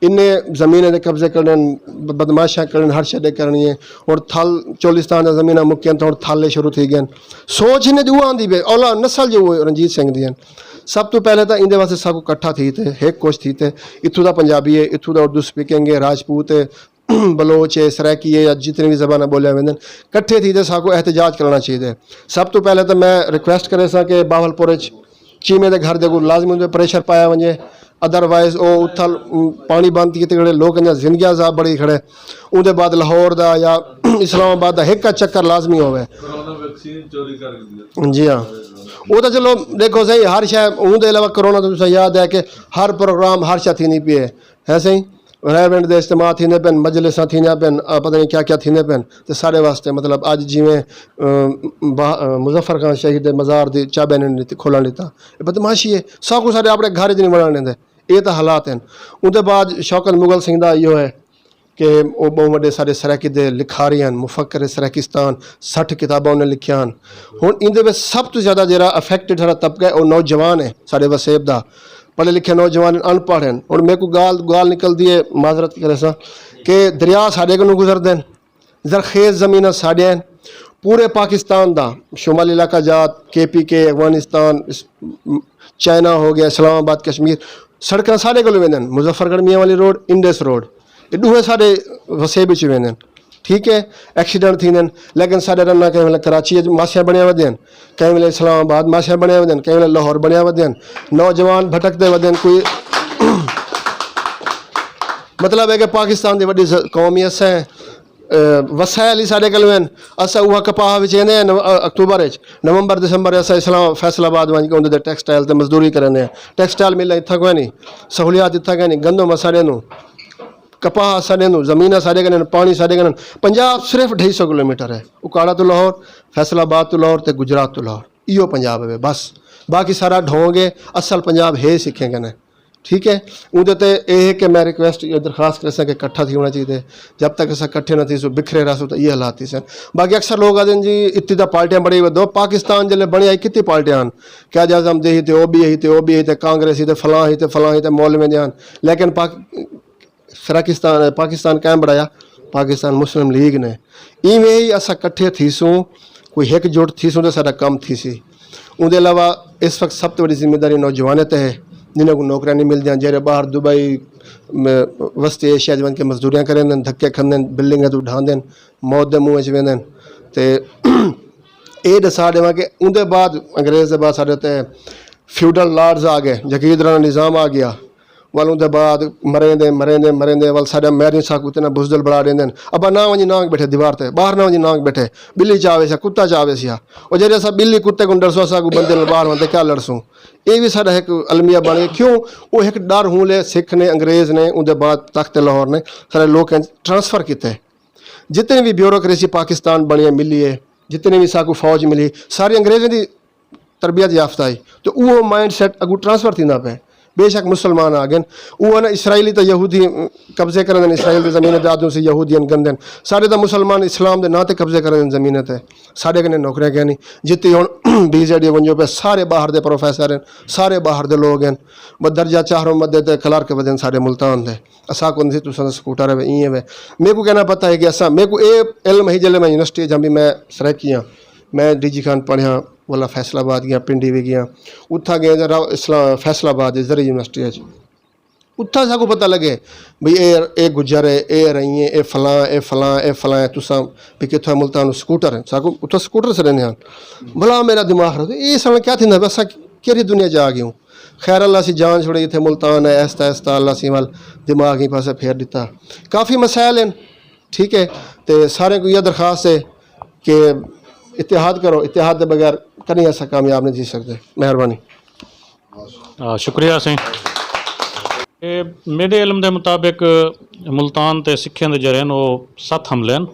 انہیں زمینیں دے قبضے کرݨے، بدمعاشیاں کرݨیاں، ہر شے ݙے کرݨی ہے۔ ہݨ تھل چولستان دا زمیناں مکین تاں ہݨ تھل شروع تھی ڳئن۔ سوچ انہیں دی اوہ آندی پئی، اولاد نسل جو اوہ رنجیت سنگھ دی ہن۔ سب توں پہلے تاں ایندے واسطے ساکوں کٹھا تھی تے ہک کوشش تھی تے اتھوں دا پنجابی ہے، اتھوں دا اردو سپیکنگ ہے، راجپوت ہے، بلوچ ہے، سرائیکی ہے یا جتنی وی زباناں ٻولیاں ویندن، کٹھے تھی تے ساکوں احتجاج کرݨا چاہیدے۔ سب توں پہلے تاں میں ریکویسٹ کریساں کہ بہاولپور اچ چیمے دے گھر دے کوں لازمی اوں تے پریشر پایا ونڄے، ادر وائز او اتھل پاݨی بند کیتے کھڑے، لوک انہاں زندگیاں عذاب بڑی کھڑے۔ اوندے بعد لاہور دا یا اسلام آباد دا ہک چکر لازمی ہووے۔ کرونا ویکسین چوری کر گئی ہے۔ جی ہاں۔ او تاں چلو ݙیکھو سہی، ہر شے اوندے علاوہ کرونا تاں تساں یاد ہے کہ ہر پروگرام، ہر شے تھیندی پئی ہے، ہے سہی؟ ریونڈ دے اجتماع تھیندے پئن، مجلساں تھیندیاں پئن، آ، پتہ نہیں کیا کیا تھیندے پئن۔ تے ساݙے واسطے مطلب اڄ جیویں، ام، با-، ام، مظفر خان شہید دے مزار دی چابی انہیں ݙتی، کھولݨ ݙتا۔ اے بدمعاشی ہے۔ ساکوں ساݙے اپݨے گھر اچ نہیں وڑݨ ݙیندے۔ اے تاں حالات ہن۔ اوندے بعد شوکت مغل سنگھ دا ایہو ہے کہ او ٻہوں وݙے ساݙے سرائیکی دے لکھاری ہن، مفکر سرائیکستان، سٹھ کتاباں انہیں لکھیاں ہن۔ ہݨ ایندے وچ سب توں زیادہ جیڑھا افیکٹڈ سارا طبقہ ہے، او نوجوان ہے ساݙے وسیب دا۔ پڑھے لکھے نوجوان ہن، اݨ پڑھ ہن۔ ہݨ میکوں ڳالھ، ڳالھ نکلدی ہے، معذرت کریساں، کہ دریا ساݙے کنوں گزردے ہن، زرخیز زمیناں ساݙیاں ہن۔ پورے پاکستان دا، شمالی علاقہ جات، کے پی کے، افغانستان، اس-، چائنا ہو ڳیا، اسلام آباد، کشمیر، سڑکاں ساݙے کولوں ویندن، مظفر گڑھ میاں والی روڈ، انڈس روڈ، اے ݙوہیں ساݙے وسیب وچ ویندن۔ ٹھیک ہے، ایکسیڈنٹ تھیندن، لیکن ساݙے رناں کہیں ویلے کراچی اچ ماسیاں بݨیاں ودین، کہیں ویلے اسلام آباد ماسیاں بݨیاں ودین، کہیں ویلے لاہور بݨیاں ودین، نوجوان بھٹکدے ودین۔ کوئی مطلب ہے کہ پاکستان دی وݙی ز-، قوم ہی اساں ہیں، اے، وسائل ہی ساݙے کولوں ہن۔ اساں اوہا کپاہ وچیندے ہیں نو-، اکتوبر اچ، نومبر دسمبر اساں اسلام فیصل آباد ونڄ کے اوندے تے ٹیکسٹائل تے مزدوری کریندے ہیں۔ ٹیکسٹائل ملاں اتھاں کوئی نہیں، سہولیات اتھاں کوئی نہیں، گندم اساݙے نوں، کپاہ اساݙے نوں، زمین اساݙے کنے، پاݨی ساݙے کنے۔ پنجاب صرف ڈھائی سو کلومیٹر ہے، اکاڑا توں لاہور، فیصل آباد توں لاہور تے گجرات توں لاہور، ایہو پنجاب ہے بس۔ باقی سارا ڈھونگ ہے، اصل پنجاب ہے سکھیں کنے۔ ٹھیک ہے، اوندے تے اے ہے کہ میں ریکویسٹ یا درخواست کریساں کہ کٹھا تھی ہونا چاہیے۔ جب تک اساں کٹھے نہ تھیسوں، بکھرے رہسوں تاں ایہے حالات تھیسن۔ باقی اکثر لوک آہدن جی اتنی تاں پارٹیاں بڑی ودو، پاکستان جیلے بݨیا ہئی کتنی پارٹیاں ہن؟ قائد اعظم دے ہئی تے او بی ہئی تے او بی ہئی تے کانگریس ہئی تے فلاں ہئی تے فلاں ہئی تے مولویں دے ہن۔ لیکن پاک-، سرائیکستان، پاکستان کئیں بݨایا؟ پاکستان مسلم لیگ نے۔ ایویں ہی اساں کٹھے تھیسوں، کوئی ہک جٹ تھیسوں تے ساݙا کم تھیسی۔ اوندے علاوہ اس وقت سب توں وݙی ذمہ داری نوجوانیں تے ہے، جنہاں کوں نوکریاں نہیں ملدیاں، جیڑھے ٻاہر دبئی، م-، وسطی ایشیا اچ ونڄ کے مزدوریاں کریندن، دھکے کھاندن، بلڈنگاں توں ڈھاندن، موت دے منہ اچ ویندن۔ تے اے ݙسا ݙیواں کہ اوندے بعد، انگریز دے بعد ساݙے تے فیوڈل لارڈز آ ڳئے، جاگیردارانہ نظام آ ڳیا۔ ول اوندے بعد مریندے، مریندے، مریندے، ول ساݙا مہریں ساکوں اتنا بزدل بݨا ݙیندن۔ ابا نہ ونڄی نانگ ٻیٹھے دیوار تے، ٻاہر نہ ونڄی نانگ ٻیٹھے، ٻلی چا ویسی، کتا چا ویسی۔ او جیڑھے اساں ٻلی کتے کوں ݙرسوں، اساکوں بندے نال ٻاہر وݨ تے کیا لڑسوں؟ اے وی ساݙا ہک المیہ بݨ ڳئے۔ کیوں؟ او ہک ݙر ہوں لے سکھ نے، انگریز نے، اوندے بعد تخت لاہور نے سارے لوکیں ٹرانسفر کیتے۔ جتنے وی بیوروکریسی پاکستان بݨی ہے، ملی ہے، جتنے وی ساکوں فوج ملی، ساری انگریزیں دی تربیت یافتہ ہئی۔ تے اوہو مائنڈ سیٹ اڳوں ٹرانسفر تھیندا پئے۔ بے شک مسلمان آ ڳئن۔ اوہ نا اسرائیلی تے یہودی قبضے کریندن، اسرائیل دی زمین تے آدوں سی یہودین گھندن۔ ساݙے تاں مسلمان اسلام دے ناں تے قبضے کریندن زمین تے۔ ساݙے کنے نوکریاں کینی۔ جتھے ہݨ بی زیڈ اے ونڄو پئے، سارے ٻاہر دے پروفیسر ہن، سارے ٻاہر دے لوک ہن۔ بس درجہ چہارم ودے تے کلرک ودن ساݙے ملتان دے۔ اساکوں اندھی تساں دا سکوٹر ہے، ایں ہے۔ میکوں کینا پتہ ہے کہ اساں، میکوں اے علم ہئی جیلے میں یونیورسٹی اچ ہم بھی میں سرائیکی ہاں۔ میں ڈی جی خان پڑھیا، ولا فیصل آباد ڳیا، پنڈی وی ڳیا۔ اتھاں ڳئے تے راو-، اسلام، فیصل آباد دی زرعی یونیورسٹی اچ۔ اتھاں ساکوں پتہ لڳے بھئی اے، اے گجر ہے، اے رئیں ہے، اے فلاں، اے فلاں، اے فلاں ہے۔ تساں بھی کتھوں ملتان سکوٹر ہیں، ساکوں اتھاں سکوٹر سݙیندے ہن۔ بھلا میرا دماغ خراب، اے ساݙا کیا تھیندا پیا، اساں کیڑھی دنیا چ آ ڳیوں؟ خیر اللہ سی جان چھوڑی اتھے ملتان ہے، آہستہ آہستہ اللہ سی ول دماغ ہی پاسے پھیر ݙتا۔ کافی مسائل ہیں، ٹھیک ہے، تے سارے کو یہ درخواست ہے کہ اتحاد کرو، اتحاد دے بغیر کہیں اساں کامیاب نہیں تھی سکتے۔ مہربانی۔ شکریہ سائیں۔ میرے علم دے مطابق ملتان تے سکھیں دے جڑے ہیں وہ ست حملے ہیں،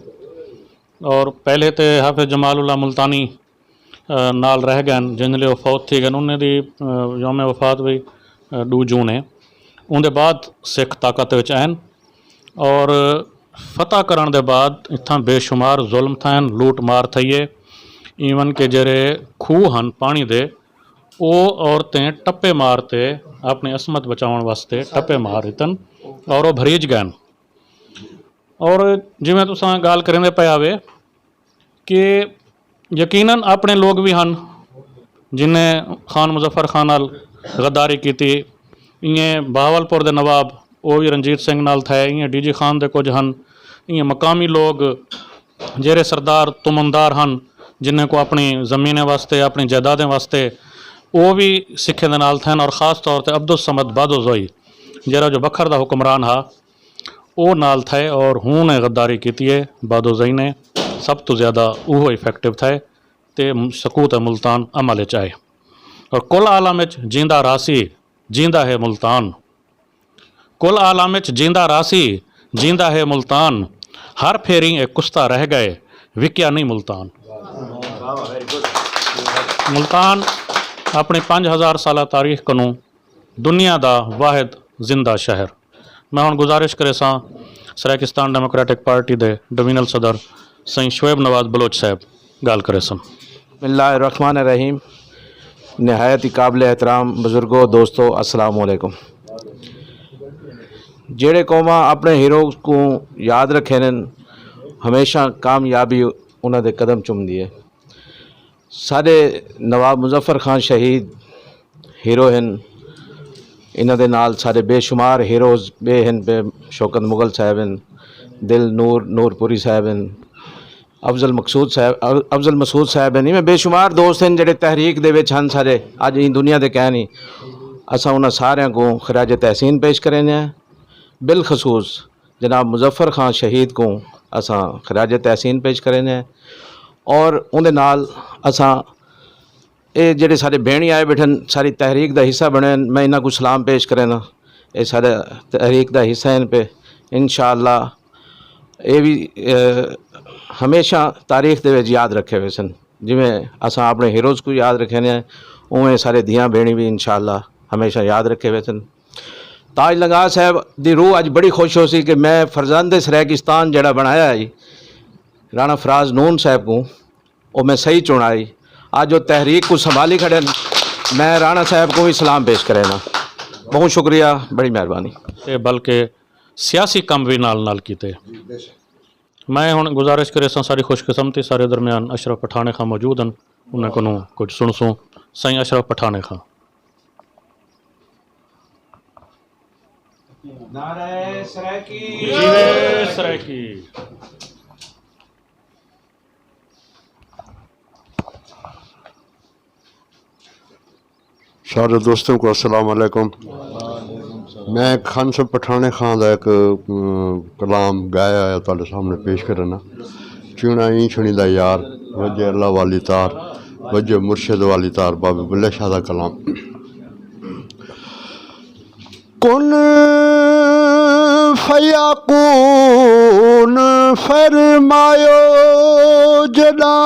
اور پہلے تے حافظ جمال اللہ ملتانی نال رہ گئے ہیں، جن لے وہ فوت تھی گئے۔ انہیں دی یوم وفات بھی ڈو جون ہے۔ ان دے بعد سکھ طاقت وچ آئے ہیں، اور فتح کرن دے بعد اتھاں بے شمار ظلم تھائن، لوٹ مار تھئی ہے۔ ایون کہ جیرے کھوہ ہن پانی دے، او عورتیں ٹپے مار تے اپنی عصمت بچاون واسطے ٹپے مار اتن، اور وہ بھریج گئن۔ اور جویں تساں گال کریں دے پے آوے کہ یقیناً اپنے لوگ بھی ہن جنہیں خان مظفر خان نال غداری کیتی۔ ایئں بہاولپور دے نواب، او وی رنجیت سنگھ نال تھئے۔ ایئں ڈی جی خان دے کجھ ہن۔ ایئں مقامی لوگ جیرے سردار تمندار ہن، جنہیں کو اپنی زمینیں واسطے، اپنی جائیدادیں واسطے، او وی سکھیں دے نال تھئن۔ اور خاص طور تے عبدالصمد بادوزوئی، جیرا جو بکھر دا حکمران ہا، او نال تھئے اور ہوں نے غداری کیتی ہے۔ بادوزئی نے سب تو زیادہ اوہو افیکٹو تھئے تے سقوط ملتان عمل اچ آئے۔ اور کل عالم اچ جیندا راسی، جیندا ہے ملتان۔ کل عالم اچ جیندا راسی، جیندا ہے ملتان۔ ہر پھیریں اے کستا رہ گئے، وکیا نہیں ملتان۔ ملتان اپنی پنج ہزار سالہ تاریخ کنوں دنیا دا واحد زندہ شہر۔ میں ہن گزارش کریساں سرائیکستان ڈیموکریٹک پارٹی دے ڈوینل صدر سئیں شعیب نواز بلوچ صاحب گالھ کریسن۔ بسم اللہ الرحمن الرحیم۔ نہایت ہی قابل احترام بزرگو، دوستو، السلام علیکم۔ جیڑھے قوماں اپݨے ہیروز کوں یاد رکھیندن، ہمیشہ کامیابی انہاں دے قدم چمدی ہے۔ ساݙے نواب مظفر خان شہید ہیرو ہن۔ انہاں دے نال ساݙے بے شمار ہیروز ٻئے ہن پئے، شوکت مغل صاحب ہن، دل نور نور پوری صاحب ہن، افضل مقصود صاحب، افضل مسعود صاحب ہن۔ ایویں بے شمار دوست ہن جیڑھے تحریک دے وچ ہن ساݙے، اڄ ایں دنیا تے کائنی۔ اساں انہاں ساریاں کوں خراج تحسین پیش کریندے ہیں۔ بالخصوص جناب مظفر خان شہید کوں اساں خراج تحسین پیش کریندے ہیں اور اوندے نال اساں اے جیڑھے ساݙے بھیݨیں آئے ٻیٹھن، ساݙی تحریک دا حصہ بݨے ہن، میں انہاں کوں سلام پیش کرینداں۔ اے ساݙے تحریک دا حصہ ہن پئے۔ انشاءاللہ اے وی ہمیشہ تاریخ دے وچ یاد رکھے ویسن۔ جیویں اساں اپݨے ہیروز کوں یاد رکھیندے ہیں، اونویں ساݙے دھیاں بھیݨیں وی انشاءاللہ ہمیشہ یاد رکھے ویسن۔ تاج لنگار صاحب دی روح اڄ بڑی خوش ہوسی کہ میں فرزند سرائیکستان جیڑھا بݨایا ہئی رانا فراز نون صاحب کوں، او میں صحیح چݨائی۔ اڄ او تحریک کوں سنبھالی کھڑن۔ میں رانا صاحب کوں وی سلام پیش کرینداں۔ ٻہوں شکریہ، بڑی مہربانی۔ تے بلکہ سیاسی کم وی نال نال کیتے۔ میں ہݨ گزارش کریساں ساݙی خوش قسمتی سارے درمیان اشرف پٹھاݨے خاں موجود ہن، انہاں کنوں کجھ سݨسوں۔ سئیں اشرف پٹھاݨے خاں۔ نعرہ سرائیکی۔ جیوے سرائیکی۔ سارے دوستوں کو السلام علیکم۔ میں خان صاحب پٹھاݨے خاں دا ایک کلام گایا ہے تہاݙے سامݨے پیش کرݨا۔ چیوݨا ایں چھݨی دا یار، وجہ اللہ والی تار، وجہ مرشد والی تار، بابے بلے شاہ دا کلام۔ کن فیکون فرمایو جݙاں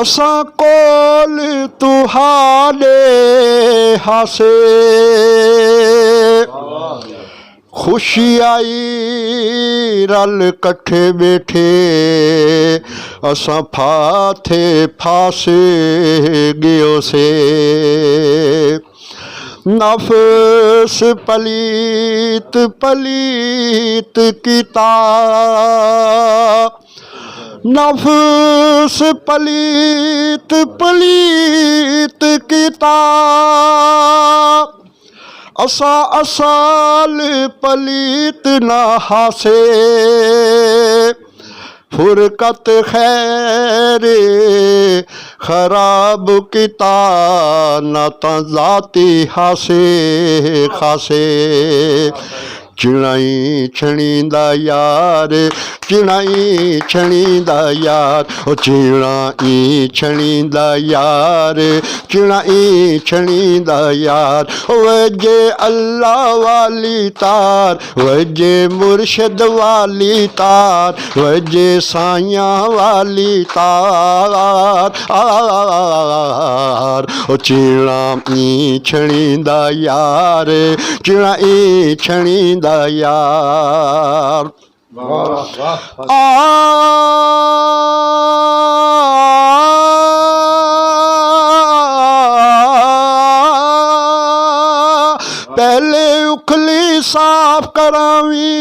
اساں کول تہاݙے ہاسے، خوشی آئی رل کٹھے ٻیٹھے، اساں پھاتھے پھاسے ڳیوسے۔ نفس پلیت پلیت کیتا، نفس پلیت پلیت کیتا، اساں اصل پلیت نہ ہاسے۔ برکت خیر خراب کیتا، نہ تاں ذاتی ہاسے خاصے۔ چݨاں ای چھݨیندا یار، چݨاں ای چھݨیندا یار، او چݨاں ای چھݨیندا یار، چݨاں ای چھݨیندا یار۔ او وڄے اللہ والی تار، وڄے مرشد والی تار، وڄے سائیاں والی تار۔ او چیڑاں ای چھڑیندا یار، چیڑاں ای چھڑیندا یار۔ واہ، واہ، واہ۔ آ، پہلے اکھلی صاف کراویں،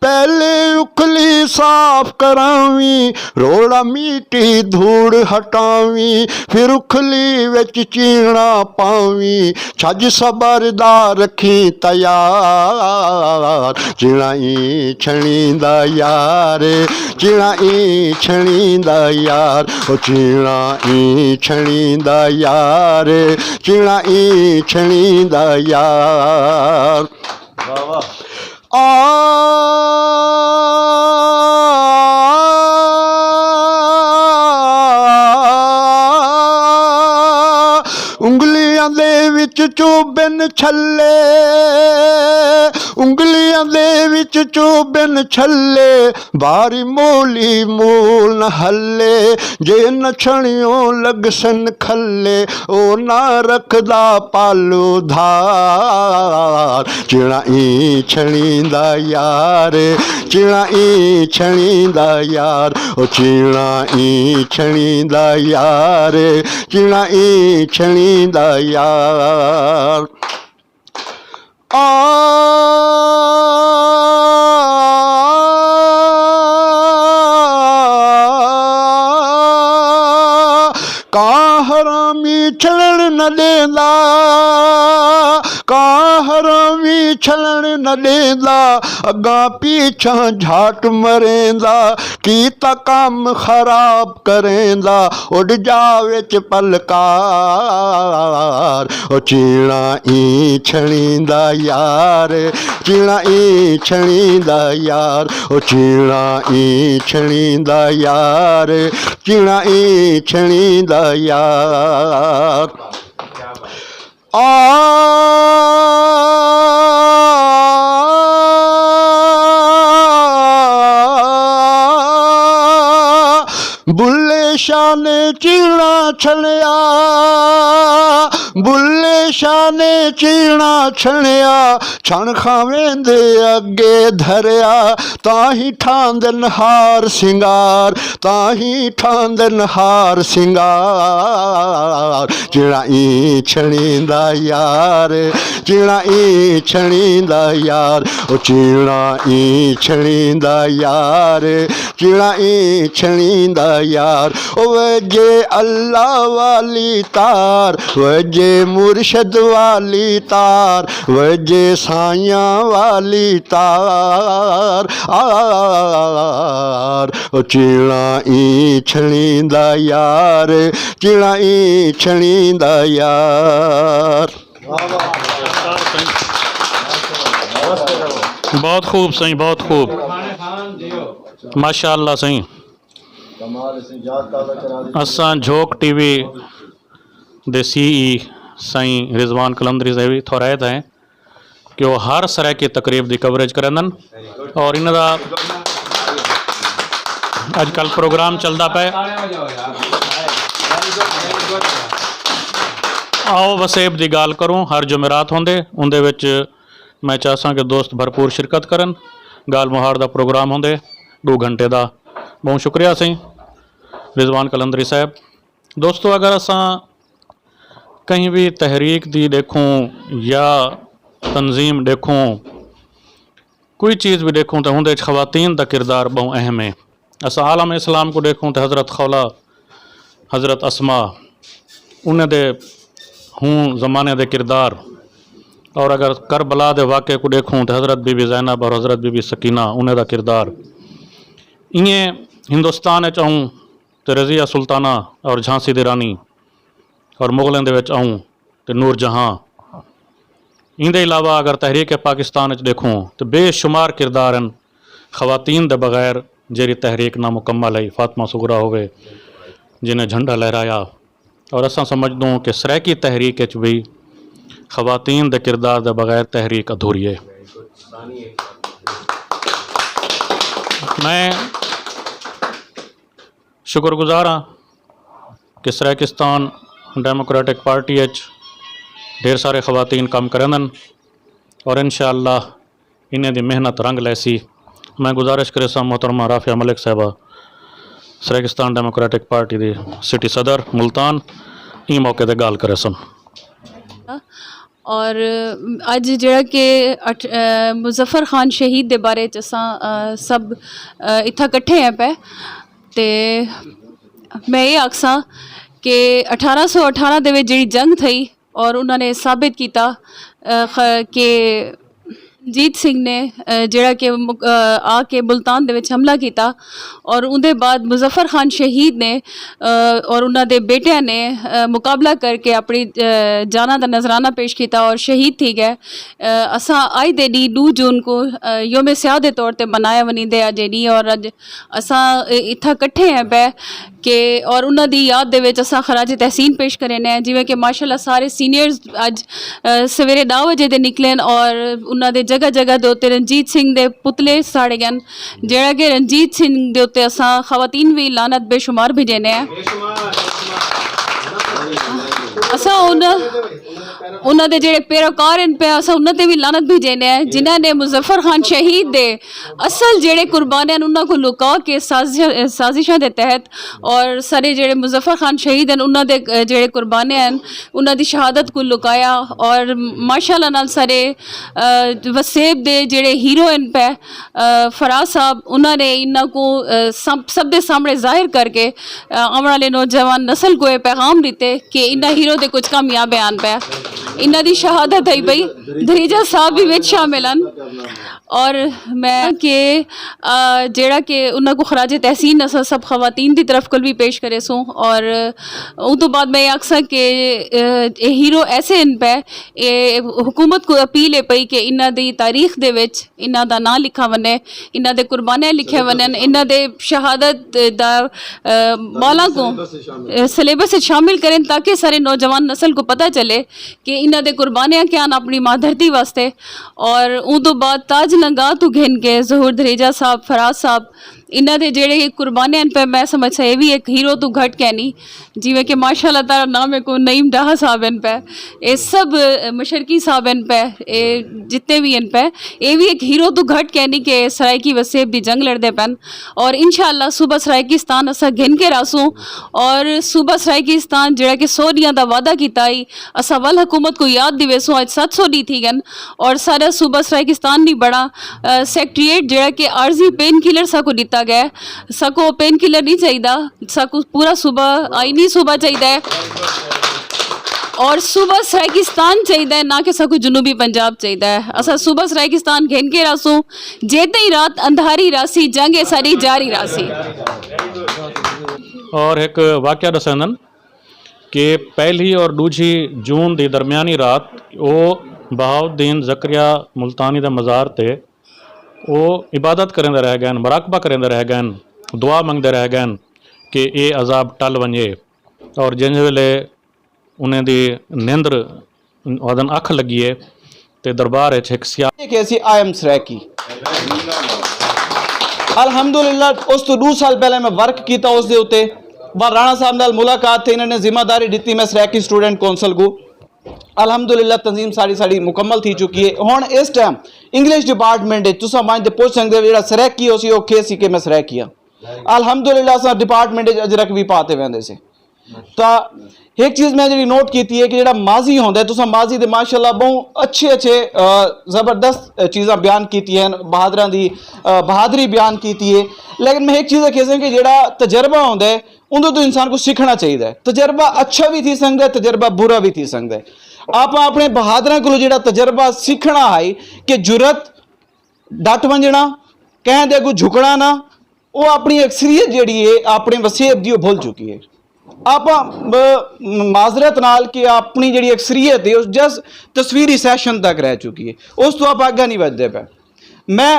پہلے اکھلی صاف کراویں، روڑا میٹی دھوڑ ہٹاویں، پھر اکھلی وچ چیڑاں پاویں، چھڄ صبر دا رکھیں تیار۔ چیڑاں ای چھڑیندا یار، چیڑاں ای چھڑیندا یار، او چیڑاں ای چھڑیندا یار، چیڑاں ای چھڑیندا یار۔ واہ، واہ۔ آ، انگلیاں دے وچ چوبن چھلے، انگلیاں دے وچ چوبن چھلے، باری مولی مول نہ ہلے، جے نہ چھڑیوں لڳسن کھلے، او نہ رکھدا پالو دھار۔ چیڑاں ای چھڑیندا یار، چیڑاں ای چھڑیندا یار، او چیڑاں ای چھڑیندا یار، چیڑاں ای چھڑیندا یار۔ آ، کاں حرامی چھلݨ نہ ݙیندا، کاں حرامی چھلݨ نہ ݙیندا، اڳاں پیچھاں جھاٹ مریندا، کیتا کم خراب کریندا، اݙ جا وچ پلکار۔ او چیڑاں ای چھڑیندا یار، چیڑاں ای چھڑیندا یار، او چیڑاں ای چھڑیندا یار، چیڑاں ای چھڑیندا یار۔ آ، بلے شاہ نے چیڑاں چھڑیا، بلے شاہ نے چیڑاں چھڑیا، چھݨ کھاویں دے اڳے دھریا، تاں ہی ٹھاندن ہار سنگار، تاں ہی ٹھاندن ہار سنگار۔ چیڑاں ای چھڑیندا یار، چیڑاں ای چھڑیندا یار، او چیڑاں ای چھڑیندا یار، چیڑاں ای چھڑیندا یار۔ او وڄے اللہ والی تار، وڄے مرشد والی تار، وڄے سائیاں والی تار۔ آر، او چیڑاں ای چھڑیندا یار، چیڑاں ای چھڑیندا یار۔ بہت خوب سائیں، بہت خوب۔ ماشاءاللہ سائیں۔ اساں جھوک ٹی وی دے سی ای سائیں رضوان قلندری صاحب تھورائت ہیں کہ وہ ہر سرائیکی تقریب دی کوریج کریندن اور انہاں دا اج کل پروگرام چلدا پئے۔ آؤ وسیب دی ڳالھ کروں، ہر جمعرات ہوندے، اوندے وچ میں چاہساں کہ دوست بھرپور شرکت کرن۔ ڳالھ مہاڑ دا پروگرام ہوندے ݙو گھنٹے دا۔ ٻہوں شکریہ سئیں رضوان قلندری صاحب۔ دوستو، اگر اساں کہیں وی تحریک دی ݙیکھوں یا تنظیم ݙیکھوں، کوئی چیز وی ݙیکھوں تاں اوندے وچ خواتین دا کردار ٻہوں اہم ہے۔ اساں عالم اسلام کوں ݙیکھوں تاں حضرت خولہ، حضرت اسماء، انہیں دے ہوں زمانے دے کردار، اور اگر کربلا دے واقعے کوں ݙیکھوں تاں حضرت بی بی زینب اور حضرت بی بی سکینہ، انہیں دا کردار۔ ایئں ہندوستان اچ آؤں تے رضیہ سلطانہ اور جھانسی دی رانی اور مغلیں دے وچ آؤں تے نور جہاں۔ ایندے علاوہ اگر تحریک پاکستان اچ ݙیکھوں تے بے شمار کردار ہن خواتین دے بغیر جیڑھی تحریک نامکمل ہئی، فاطمہ صغریٰ ہووے جنہیں جھنڈا لہرایا، اور اساں سمجھدوں کہ سرائیکی تحریک اچ وی خواتین دے کردار دے بغیر تحریک ادھوری ہے۔ میں شکر گزار ہاں کہ سرائیکستان ڈیموکریٹک پارٹی اچ ڈھیر سارے خواتین کم کریندن اور انشاءاللہ انہیں دی محنت رنگ لیسی۔ میں گزارش کریساں محترمہ رافعہ ملک صاحبہ، سرائیکستان ڈیموکریٹک پارٹی دی سٹی صدر ملتان، ایں موقع تے ڳالھ کریسن۔ اور اڄ جیڑھا کہ اٹھ- اہ، مظفر خان شہید دے بارے چ اساں اہ، سب اہ، اتھاں کٹھے ہیں پئے، تے میں یہ آکھساں کہ اٹھارہ سو اٹھارہ دے وچ جیڑھی جنگ تھئی اور انہاں نے ثابت کیتا اہ، خ- کہ رنجیت سنگھ نے اہ، جیڑھا کہ مک- اہ، آ کے ملتان دے وچ حملہ کیتا اور اوندے بعد مظفر خان شہید نے اہ، اور انہاں دے بیٹیاں نے اہ، مقابلہ کر کے اپنی اہ، جاناں دا نذرانہ پیش کیتا اور شہید تھی ڳئے۔ اہ، اساں اڄ دے ݙینہہ ݙو جون کوں اہ، یوم سیاہ دے طور تے منایا ونیندے آ جے ݙینہہ اور اڄ اساں اتھاں کٹھے ہیں پئے کہ اور انہاں دی یاد دے وچ اساں خراج تحسین پیش کرینے ہیں، جیویں کہ ماشاءاللہ سارے سینئرز اڄ سویرے ݙاہ وجے دے نکلن اور انہاں دے جگہ جگہ دے اتے رنجیت سنگھ دے پتلے ساڑے ڳن، جیڑھا کہ رنجیت سنگھ دے اتے اساں خواتین وی لعنت بے شمار بھیجینے ہیں۔ اساں انہاں انہاں دے جیڑھے پیروکار ہن پئے اساں انہاں تے وی لعنت بھیجینے ہیں جنہاں نے مظفر خان شہید دے اصل جیڑھے قربانیاں ہن انہاں کوں لکا کے سازشاں دے تحت اور سارے جیڑھے مظفر خان شہید ہن انہاں دے جیڑھے قربانیاں ہن انہاں دی شہادت کوں لکایا اور ماشاءاللہ نال سارے وسیب دے جیڑھے ہیرو ہن پئے فراز صاحب انہاں نے انہاں کوں سب دے سامنے ظاہر کر کے آوݨ آلے نوجوان نسل کوں اے پیغام ݙتے کہ انہاں ہیرو دے کچھ کامیاب بیان پئے انہاں دی شہادت ہئی پئی دھریجہ صاحب وی وچ شامل ہن اور میں کہ جیڑھا کہ انہاں کوں خراج تحسین اساں سب خواتین دی طرف کول وی پیش کریسوں اور اوں توں بعد میں اے آکھساں کہ اے ہیرو ایسے ہن پئے اے حکومت کوں اپیل اے پئی کہ انہاں دی تاریخ دے وچ انہاں دا ناں لکھا ونڄے، انہاں دے قربانیاں لکھے ونڄن، انہاں دے شہادت دا ٻالاں کوں سلیبس اچ شامل کرن تاکہ سارے نوجوان نسل کوں پتہ چلے کہ انہاں دے قربانیاں کیا ہن اپݨی ماں دھرتی واسطے اور اوں توں بعد تاج نگاہ توں گھن کے ظہور دھریجہ صاحب، فراز صاحب انہاں دے جیڑھے قربانیاں ہن پئے میں سمجھساں اے وی ہک ہیرو توں گھٹ کینی جیویں کہ ماشاء اللہ تعالی نام میکوں نعیم ڈاہا صاحب ہن پئے اے سب مشرقی صاحب ہن پئے اے جتنے وی ہن پئے اے وی ہک ہیرو توں گھٹ کینی کہ سرائیکی وسیب دی جنگ لڑدے پن اور انشاء اللہ صوبہ سرائیکستان اساں گھن کے رہسوں اور صوبہ سرائیکستان جیڑھا کہ سو ݙینہاں دا وعدہ کیتا ہئی اساں ول حکومت کوں یاد ݙیویسوں اڄ ست سو ݙینہہ تھی ڳن اور ساݙا صوبہ سرائیکستان نی بݨا سیکریٹریٹ جیڑھا کہ عارضی پین کلر ساکوں ݙتا ڳئے ساکوں او پین کلر نی چاہیدا ساکوں پورا صوبہ آئینی صوبہ چاہیدا ہے اور صوبہ سرائیکستان چاہیدا ہے نہ کہ ساکوں جنوبی پنجاب چاہیدا ہے اساں صوبہ سرائیکستان گھن کے رہسوں جے تئیں رات اندھاری رہسی جنگ اے ساݙی جاری رہسی۔ اور ہک واقعہ ݙسیندن کہ پہلی اور ݙوجھی جون دی درمیانی رات او بہاؤالدین زکریا ملتانی دے مزار تے او عبادت کریندے رہ ڳئن، مراقبہ کریندے رہ ڳئن، دعا منگدے رہ ڳئن کہ اے عذاب ٹل ونڄے اور جیں ویلے انہیں دی نندر آہدن اکھ لڳی ہے تے دربار اچ ہک سیاہ۔ کہسی آئی ایم سرائیکی۔ الحمدللہ اس توں ݙو سال پہلے میں ورک کیتا اس دے اتے ول رانا صاحب نال ملاقات تھئی انہاں نے ذمہ داری ݙتی میں سرائیکی سٹوڈنٹ کونسل کوں الحمدللہ تنظیم ساری ساری مکمل تھی چکی ہے ہݨ اس ٹائم انگلش ڈپارٹمنٹ اچ تساں ونڄ تے پچھ سڳدے ہو جیڑھا سرائیکی ہوسی او کہسی کہ میں سرائیکی ہاں الحمدللہ اساں ڈپارٹمنٹ اچ اجرک وی پاتے ویندے سے تاں ہک چیز میں جیڑھی نوٹ کیتی ہے کہ جیڑھا ماضی ہوندا ہے تساں ماضی دے ماشاءاللہ بہوں اچھے اچھے زبردست چیزاں بیان کیتی ہیں بہادراں دی بہادری بیان کیتی ہے لیکن میں ہک چیز اکھیساں کہ جیڑھا تجربہ ہوندا ہے اوندے توں انسان کوں سکھݨا چاہیدا ہے۔ تجربہ اچھا وی تھی سڳدا ہے، تجربہ برا وی تھی سڳدا ہے۔ آپاں اپݨے بہادراں کولوں جیڑھا تجربہ سکھݨا ہئی کہ جرات، ڈٹ ونڄݨا، کہیں دے اڳوں جھکݨا نہ، او اپݨی اکثریت جیڑھی ہے اپݨے وسیب دی او بھل چکی ہے۔ آپاں معذرت نال کہ اپݨی جیڑھی اکثریت ہے او جس تصویری سیشن تک رہ چکی ہے، اس توں آپاں اڳاں نی ودھدے پئے۔ میں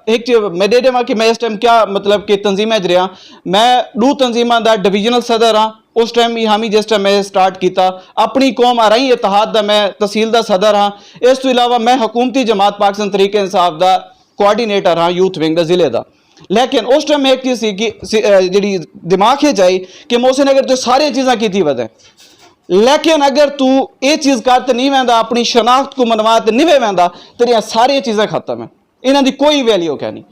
ہک چیز میں ݙیہدے واں کہ میں اس ٹائم کیا مطلب کہ تنظیماں اچ رہیا۔ میں ݙو تنظیماں دا ڈویژنل صدر ہاں۔ اس ٹائم وی ہامی جس ٹائم میں سٹارٹ کیتا، اپݨی قوم آرائی اتحاد دا میں تحصیل دا صدر ہاں۔ اس توں علاوہ میں حکومتی جماعت پاکستان تحریک انصاف دا کوآرڈینیٹر ہاں یوتھ ونگ دا ضلع دا۔ لیکن اس ٹائم میں ہک چیز سی کہ جیڑھی دماغ اچ آئی کہ محسن اگر توں ساریاں چیزاں کیتی ودیں، لیکن اگر توں اے چیز کر تے نی ویندا، اپݨی شناخت کوں منوا تے نی وے ویندا، تیریاں ساریاں چیزاں ختم ہیں، انہاں دی کوئی ویلیو کینی۔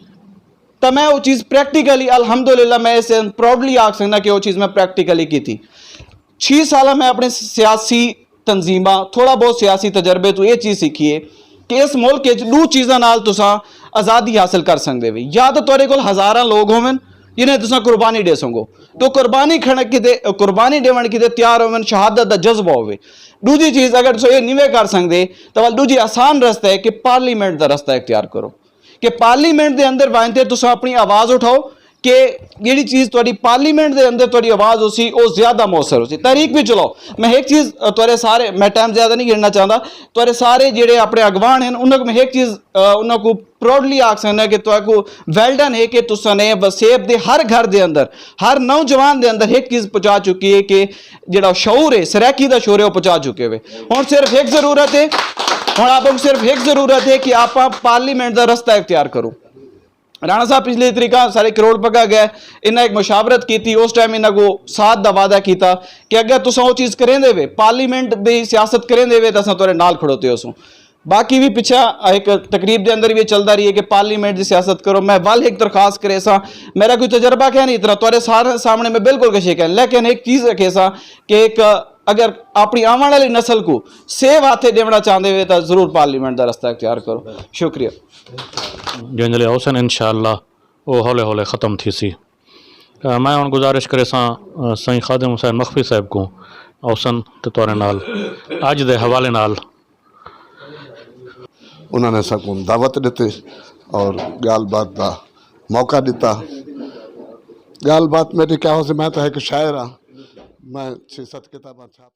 تاں میں او چیز پریکٹیکلی الحمدللہ میں اس پراؤڈلی آکھ سکنا کہ او چیز میں پریکٹیکلی کیتی۔ چھی سالاں میں اپݨے سیاسی تنظیماں تھوڑا بہت سیاسی تجربے توں اے چیز سیکھی ہے کہ اس ملک اچ ݙو چیزاں نال تساں آزادی حاصل کر سڳدے وے۔ یا تاں تہاݙے کول ہزاراں لوگ ہوون جنہیں تساں قربانی ݙے سڳو، تو قربانی کھڑ کیتے قربانی ݙیوݨ کیتے تیار ہوون، شہادت دا جذبہ ہووے۔ ݙوجھی چیز اگر تساں اے نیوے کر سڳدے تاں ول ݙوجھی آسان رستہ ہے کہ پارلیمنٹ دا رستہ اختیار کرو کہ پارلیمنٹ دے اندر ونڄ تے تساں اپݨی آواز اٹھاؤ کہ جیڑھی چیز تہاݙی پارلیمنٹ دے اندر تہاݙی آواز ہوسی او زیادہ موثر ہوسی۔ تحریک وچ چلو میں ہک چیز تہاݙے سارے میں ٹائم زیادہ نہیں گھننا چاہندا، تہاݙے سارے جیڑھے اپݨے اگوان ہیں انہاں کوں میں ہک چیز انہاں کوں پراؤڈلی آکھ سکنا کہ تہاکوں ویل ڈن ہے کہ تساں نے وسیب دے ہر گھر دے اندر ہر نوجوان دے اندر ہک چیز پہنچا چکی ہے کہ جیڑھا شعور ہے سرائیکی دا شعور ہے او پہنچا چکے ہوئے۔ ہݨ صرف ہک ضرورت ہے، ہݨ آپ کوں صرف ہک ضرورت ہے کہ آپاں پارلیمنٹ دا رستہ اختیار کروں۔ رانا صاحب پچھلی تریکاں سارے کروڑ پگا گئے، انہاں ایک مشاورت کیتی، اس ٹائم انہاں کو ساتھ دا وعدہ کیتا کہ اگر تساں او چیز کریندے وے، پارلیمنٹ دی سیاست کریندے وے تاں اساں تہاڈے نال کھڑوتے ہوسوں۔ باقی وی پچھا ایک تقریب دے اندر وی چلدا رہیے کہ پارلیمنٹ دی سیاست کرو۔ میں ول ایک درخواست کریساں، میرا کوئی تجربہ کہہ نہیں اتنا تہاڈے سارے سامنے میں بالکل کشے کہہ، لیکن ایک چیز رکھیساں کہ ایک اگر اپنی آون والی نسل کو سیو ہاتھے ڈیونا چاہندے وے تاں ضرور پارلیمنٹ دا رستہ اختیار کرو۔ شکریہ۔ جنجل اوسن انشاءاللہ او ہولے ہولے ختم تھیسی۔ میں ہن گزارش کریساں سائیں خادم حسین مخفی صاحب کو اوسن تے تورے نال اج دے حوالے نال۔ انہاں نے ساکوں دعوت ڈتی اور گال بات دا موقع ڈتا۔ گال بات میری کیا ہو سی، میں تو ایک شاعر ہاں، میں چھ ست کتاباں چھاپ